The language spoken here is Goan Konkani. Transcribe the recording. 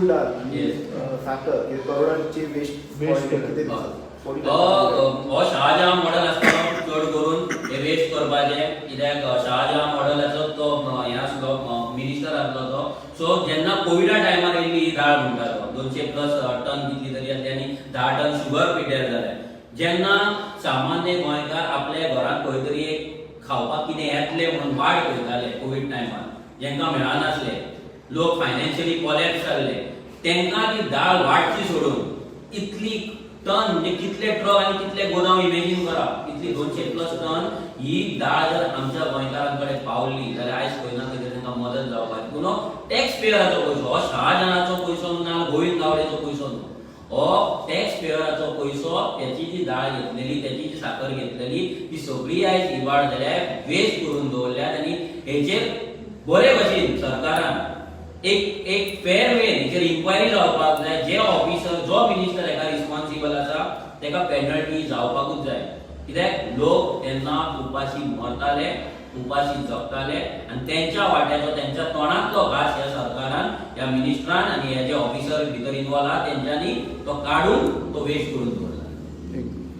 तूर दाल आनी साकर हे करोडांची वेस्ट Waste कितें हय. 40 हो हो शहाजहान मॉडल आसलो चड करून हे वेस्ट करपाचें कित्याक शहाजहान मॉडलाचो तो हें आसलो, मिनिस्टर आसलो तो. सो जेन्ना कोविडा टायमार येयल्ली ही दाळ म्हणटा तो 200 प्लस टन कितली तरी आसली आनी 10 टन शुगर पिड्ड्यार जालें. जेन्ना सामान्य गोंयकार आपल्या घरांत खंय तरी एक खावपाक कितें येतलें म्हणून वाट पळयताले, कोवीड टायमार जेंकां मेळनासलें, लोक फायनान्शियली कोलॅप्स जाल्ले, तेंकां ती दाळ वांटची सोडून इतली टन म्हणजे कितले ट्रक आनी कितले गोदांव इमेजीन करा. इतली 200 प्लस टन ही दाळ जर आमच्या गोंयकारां कडेन पावली जाल्यार आयज खंय ना खंय तरी तांकां मदत जावपाची. पूण हो टॅक्स पेयराचो पयसो. हो शहाजहानाचो पयसो न्हू ना गोविंद गावडेचो पयसो न्हू, हो टॅक्स पेयराचो पयसो. त्याची जी दाळ घेतलेली, त्याची जी साकर घेतलेली, ती सगळी आयज इबाड जाल्या, वेस्ट करून दवरल्यात. आनी हेचेर बरे भशेन सरकारान एक एक फेर वे हेचेर इन्क्वायरी जावपाक जाय. जे ऑफिसर, जो मिनिस्टर हेका रिस्पॉन्सिबल आसा, तेका पेनल्टी जावपाकूच जाय, कित्याक लोक तेन्ना उपाशी मरताले, उपाशी जगताले आनी तेंच्या वाट्याचो, तेंच्या तोंडांतलो घास ह्या सरकारान, ह्या मिनिस्टरान आनी हे जे ऑफिसर भितर इन्वॉल्व आहा तेंच्यांनी तो काडून तो वेस्ट करून दवरला.